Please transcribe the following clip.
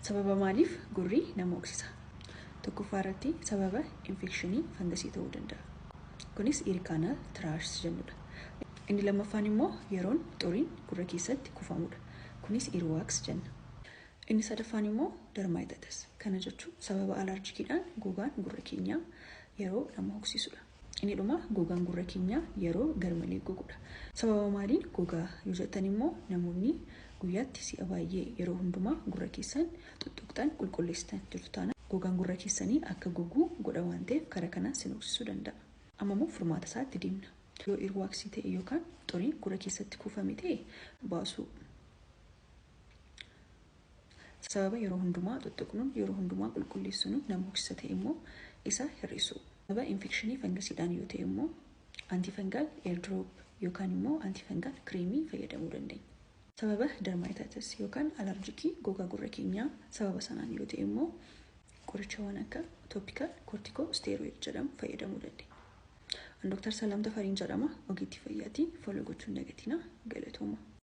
Sababa maaliif gurri nama hooksisa? Tokkoffaa irratti sababa infekshinii fangasii ta'uu danda'a. Kunis ear canal thrush jennudha. Inni lammaffaan immoo yeroon xuriin gurra keessatti kuufamudha. Kunis earwax jenna. Inni sadaffaan immoo dermatitis. Kana jechuun sababa alarjikiidhaan gogaan gurra keenyaa yeroo nama hooksisudha. Inni dhuma gogaan gurra keenyaa yeroo garmalee gogudha. Sababa maaliin gogaa yoo jettan immoo, namoonni guyyaatti si'a baay'ee yeroo hundumaa gurra keessan tuttuqxan, qulqulleessitan jirtu taana, gogaan gurra keessanii akka goguu godha waan ta'eef karaa kanaan sin hooksisuu danda'a. Amma immoo furmaata isaatti deemna. Yoo earwaxii ta'e yookaan xuriin gurra keessatti kuufame ta'e baasuu. Sababa yeroo hundumaa tuttuqnuun, yeroo hundumaa qulqulleessuun nama hooksisa ta'e immoo isa hir'isuu. Sababa infekshinii fangasiidhaan yoo ta'e immoo antifungal eardrop yookaan immoo antifungal creamii fayyadamuu dandeenya. Sababa dermatitis yookaan alarjikii gogaa gurra keenyaa sababa sanaan yoo ta'e immoo qorichawwan akka topical corticosteroid jedhamu fayyadamuu dandeenya. An Dooktar Salaam Tafariin jedhama. Ogeettii fayyaati. Follow gochuun dagatinaa. Galatooma.